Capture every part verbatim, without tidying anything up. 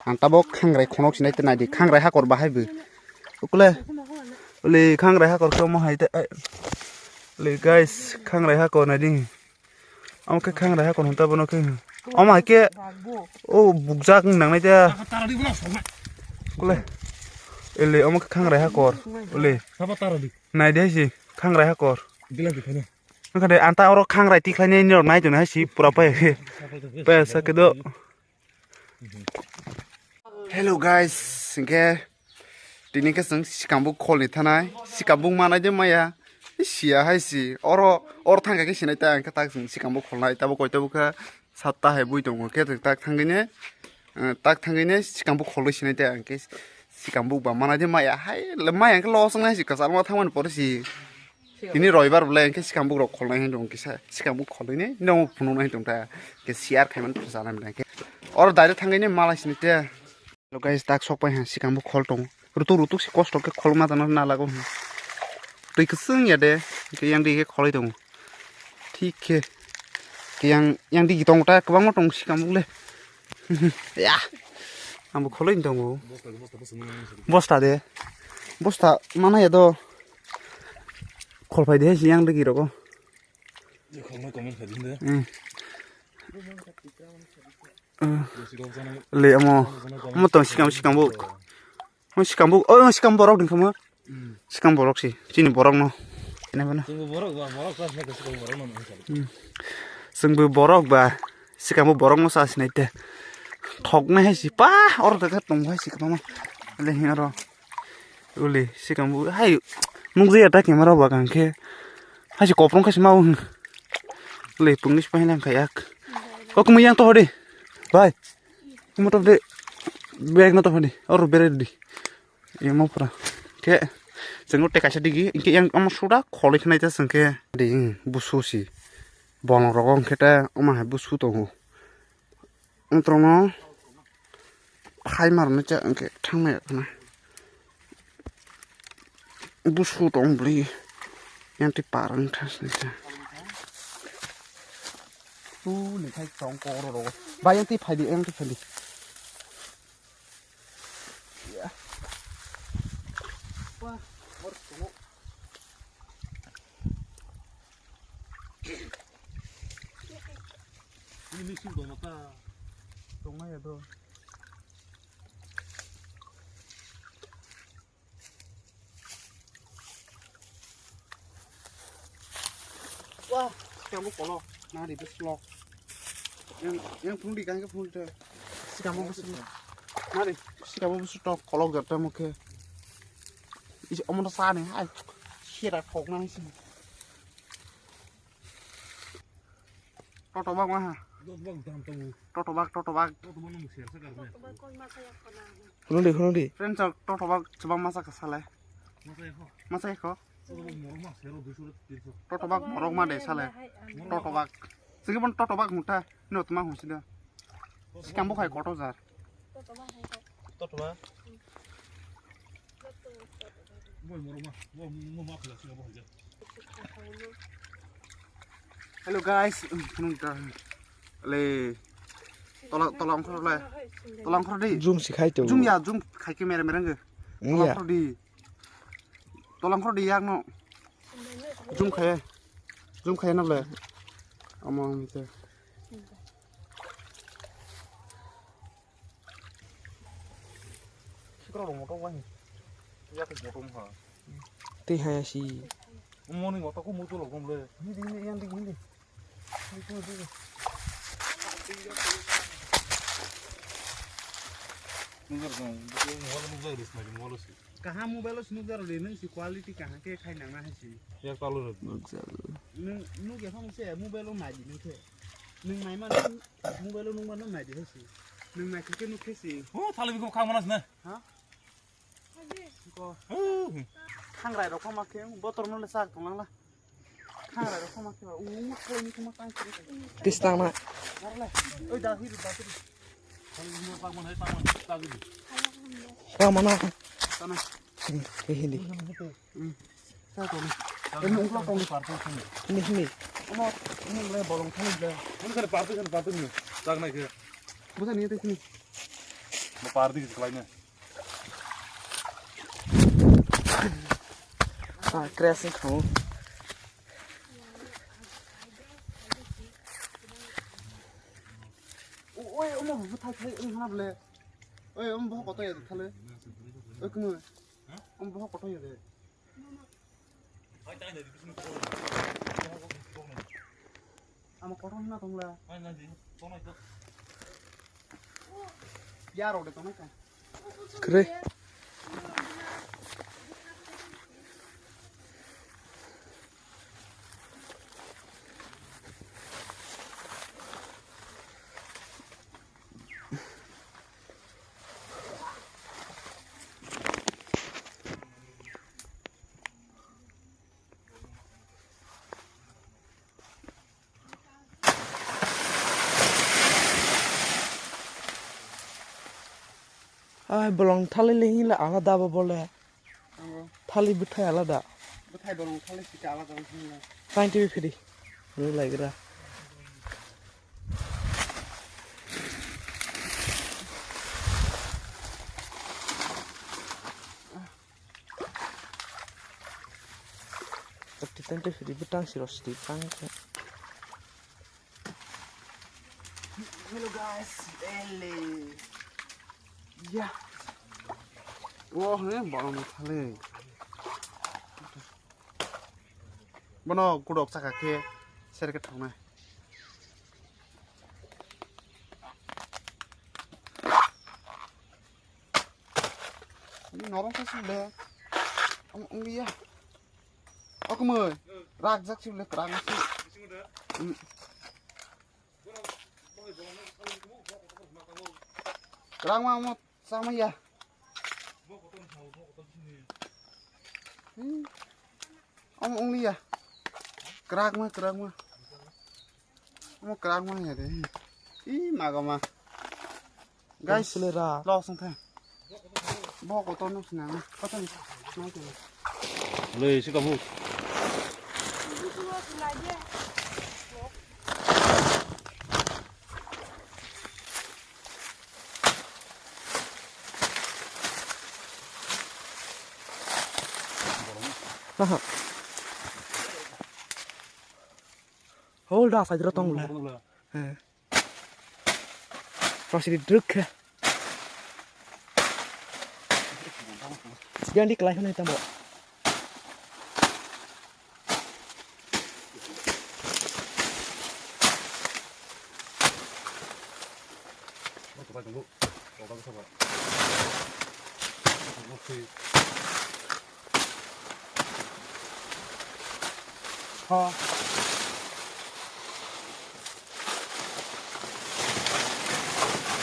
Ang tabok khangrai khonok sinai te naidi, khangrai hakor bahai bo. Ukle. Ule khangrai hakor khe omo hai te, ai. Ule guys, khangrai hakor naidi. Omo khe khangrai hakor hwn ta bono khe. Omo hai khe, o bukjak wng nangnai ta. Ukle. Ule omo khe khangrai hakor. Ule. Naidi hai si, khangrai hakor. Wngkha de, ang ta oro khangrai tikhlai nai, nini rok nai tong nai hai si, pura pai. Pai sa khe do. Hello guys, hinkhe tini khe chwng Sikambuk kholni thanai, Sikambuk manai de maya, siya hai si, oro, oro thangkha khe sinai ta, hinkhe tak chwng Sikambuk kholnai, tabuk koi tabuk kha satta hai bui tongo, khe tak thangwi ne, eh, tak thangwi ne Sikambuk kholwi sinai ta, hinkhe Sikambuk ba manai de maya hai, maya hinkhe los wngnai si kwchangma thangmani pore si. Tini roibar bwle hinkhe Sikambuk rok kholnai hin tong kisa, Sikambuk kholwi ne, no phunuknai hin tong ta, ke share khaimani phrwsa nai bwle hinkhe. Oro direct thangwi ne malai sini te. Hello guys, tak sok pai ha Sikambuk khol tong. Rutuk rutuk si kosto khe khol ma tano na lago. Twi kwswng ya de, ke yang di khe kholwi tong. Thik khe. Ke yang, yang di tong ta kwbangma tong Sikambuk le. Ya. Ang bo kholwi tongo. Bosta de. Bosta mana ya do. Khol phai de si yang digi rogo. Khol no comment khai din de. Hmm. Ah. Le amo. Amo tong Sikam, Sikambuk. Mo Sikambuk. Oh, Sikam borok ding khamo. Hmm. Sikam borok si. Chini borok no. Ene bana. Chini borok ba, borok ka se Sikam borok no. Hmm. Chwngbo borok ba. Sikambuk borok no sa sinai te. Thok nai hai si pa. Oro daga tong hai si kwbangma. Le hin oro. Uli, Sikambuk, hai, nukjaya ta camera ba kang khe. Hai si koprong khe si mau. Uli, pungni si pahinang khayak. O, kumui yang toho di. Bai. Kumui toho di. Bag no toho di. Oro bere di. Yang mau pura. Khe, chwng no tekaisa digi. Ingke yang amo suda kholi khnai ta chwng khe. Di, busu si. Bolong rogo hwnkhe ta, omo hai busu tongo. Wngtongno phai marwno cha hwnkhe thangmaya khna. Busu tong bwlwi yang twi par wng thasnai cha. Tu ni khai tong koro rogo. Ba yang twi phai di, yang twi phai di. Ya. Wah, hor tongo. Ini misil dong ta. Tongmaya do. Wah, kamu kolo. Nari bes lok. Yang, yang phung di kan ke phung de. Sikambuk busu. Nari, sikambuk busu tok kolok jata mukhe. Isi omono sa ni hai. Sira thok nang si. Toto bak ma ha. Toto bak dam tongo. Toto bak, toto bak. Toto bak nang sir sa kar ne. Hunung di, hunung di. Friends, toto bak chubang masa ka salai. Masa ya ho. Masa ya ho. Toto bak morok ma sero duiso tinso. Toto bak morok ma de salai. Toto bak. Sigi bon toto bak muta. No tma husi da. Sikambuk hai koto jar. Toto bak. Boi morok ma. Bo mo ma khla sila bo hanja. Hello guys, um, phunuk ta. Le. Tola, tola ongkhor le. Tola ongkhor di. Zoom si khai to. Zoom ya, zoom khai ke mere mere nge. Tola ongkhor di. Tola ongkhor di yak no. Zoom khai. Zoom khai na le. Amo ang te. Sikra rong motok wah. Yak motok ha. Tei hai si. Morning motok ko mutu lo gom le. Hindi, hindi, yang di, hindi. Nukjar dong, wala nukjar di, smai wala si. Kaham mobile o si nukjar di, nung si quality kaham khe khai nang na hai si. Yak talo rok. Nung, nung ya phang se mobile o nai di nung khe. Nung nai ma nung mobile o nung ma nung nai di hai si. Nung nai khe nung khe si. Oh, thali bikho khang manas na. Ha? Ko. Oh. Khangrai rok ma khe, botor no le sak tong lang la. Khangrai rok ma khe, u ma khe ni ma tang khe. Tis tang na. Oi da hi da hi. Tang mana. Tang mana. Tang na. He hindi. Hmm. Sa to ni. Ini ungkla tong ni parto sini. Hindi, hindi. Ano, ini le bolong thani le. Ini kan parto kan parto ni. Tang na khe. Bukan ini sini. Bo par di khlaina. Ah, crash wngkha o. Oi, omo bo thai thai wng hana bole. Oi, omo bo koto ya thale. Oi, kuno. Omo bo koto ya de. Ama kotor na tongla. Ya rode tongnai ka. Kre. Ai, bolong thali le hinla alada bo bole. Amo. Thali bwthai alada. Bwthai bolong thali sika alada wng hinla. Kain T V phiri. Rw laigra. Tang tang tang tang. Hello guys, ele. Ya. Oh, he, bono thale. Bono kudok saka khe serke thongnai. Ini norok khe sile. Am, ongya. Okumoi. Rakjak sile, krang si. Hmm. Krang ma mo sama ya. Hmm. Omo ongli ya. Krak ma, krak ma. Omo krak ma ya de. Ih, maga ma. Guys, sule ra. Lo song thang. Bo kotor nuk sinang. Kotor nuk sinang. Lei, si kamu. Aha. Hol da sa jero tong le. He. Rosiri druk khe. Yang di kelai hwnwi tamo.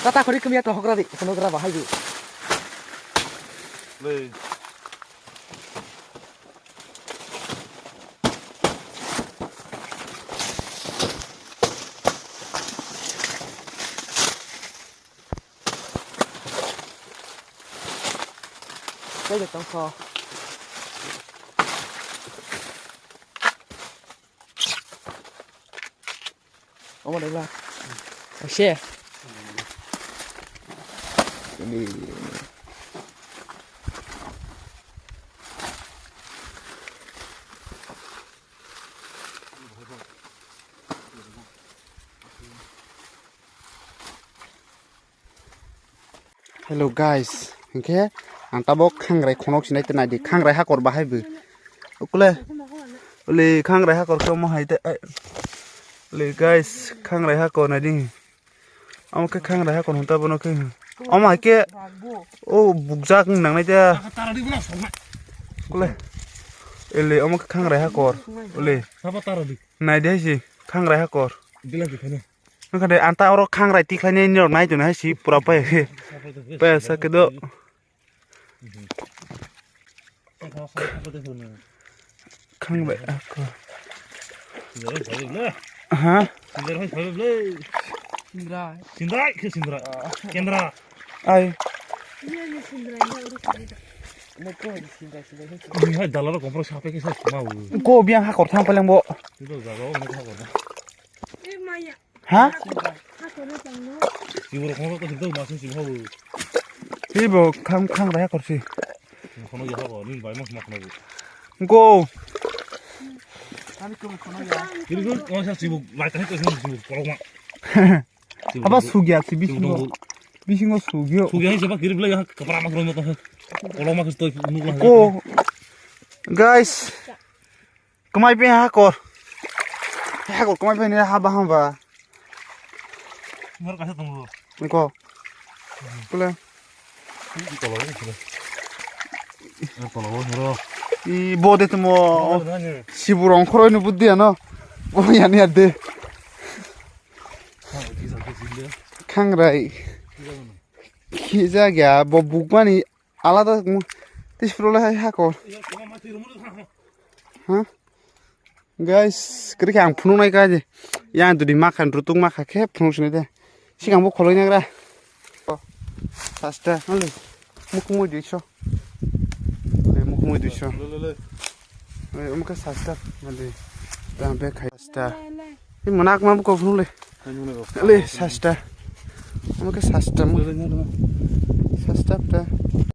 Tata khori kumya to hokra di, kono gra bahai di. Lei. Kaijaknai tongkha. Omo dai ba. Kaise. Hello guys, hinkhe ang tabok khangrai khonok sinai te naidi, khangrai hakor bahai bo. Ukle, ule khangrai hakor khe omo hai te, ai, ule guys, khangrai hakor naidi. Omo khe khangrai hakor hwn ta bono khe. Omo hai khe, o bukjak wng nangnai ta. Ukle, ele omo khe khangrai hakor, ule. Naidi hai se, khangrai hakor. Wngkha de, ang ta oro khangrai tikhlainai norok nai tongwi hai si pura pai, pai sa khe do. Khangbai ako. Ha? Sindrai. Sindrai khe sindrai. Kendra. Ai. Ini hanya sindrai, ini urus ini. Ini kau di sindrai, sindrai. Ini hai dalar kompor sape khe sa mau. Ko biang hakor thang palang bo. Itu jaga ini hakor. Eh, Maya. Ha? Hakor na tangno. Ibu rok ko to masih sih mau. Tei bo khang, khang raya korsi. Khono ya bo, nini bai mas mas na bo. Go. Ani kung khono ya. Kiri kung, oh, sa sibuk, lai tahe ko sibuk, kolok ma. Haba sugya si bisingo. Bisingo sugyo. Sugya ni seba kiri belai ya, kapra mas ro mo to. Kolok ma ko stoi nuk la. Go. Guys. Kwmai bai hakor. Hakor kwmai bai ni ha baham ba. Nor kaisa tongo. Niko. Kule. Tolo, tolo. Tolo, hero. I bo de tumo. Sibu rong khoroi no buddi ano. Bo yani ade. Khangrai. Khija gya bo bukmani alada. Tisfrole hai hakor. Ha? Guys, kiri khe ang phunuk nai kha je. Yang dudi makhan rutuk makha khe phunuk sinai de. Sikang bo kholoi nagra. Sasta, hale. Mukhumui duiso. Le mukhumui duiso. Le, le, le. Oi, omo khe sasta, hale. Tang be khai sasta. Ni manak ma ko phunuk le. Hai nung le. Le sasta. Omo khe sasta mu. Le, le, le, le. Sasta ta.